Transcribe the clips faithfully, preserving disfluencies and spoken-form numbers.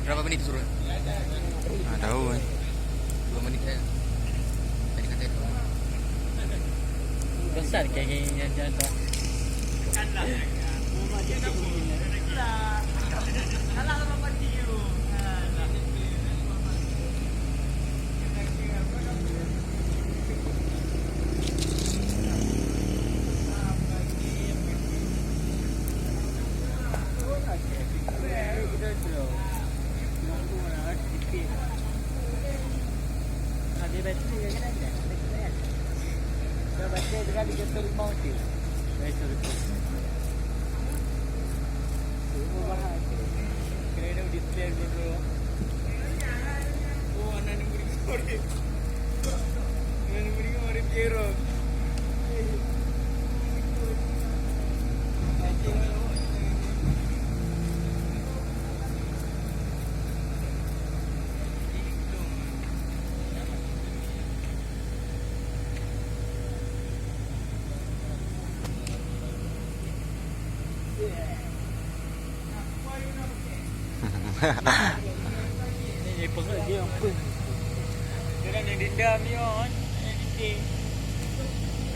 Berapa menit suruh? Ah, tahu, eh. Dua menit saya. Tadi kata dua menit. Bosan kayak gini, jalan-jalan.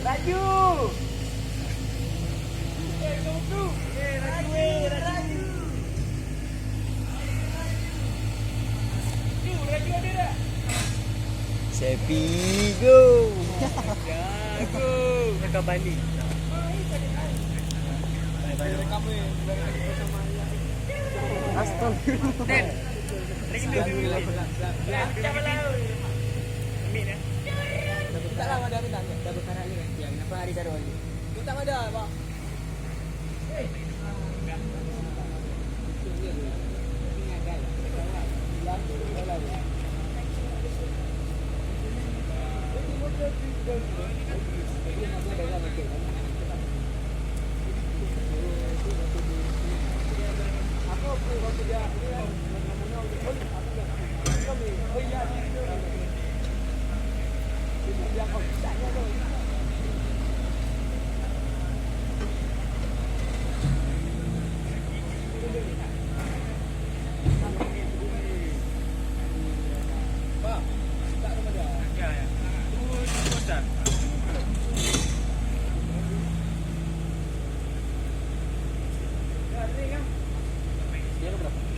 Laju! Sepi go. Jago. Nak balik. Astaga. Ten. Lagi tu. Ambil dah. Minta lah, ada, minta, minta. Dah berkarat ni kan. Ya, kenapa hari taruh ni? Minta pada, Pak.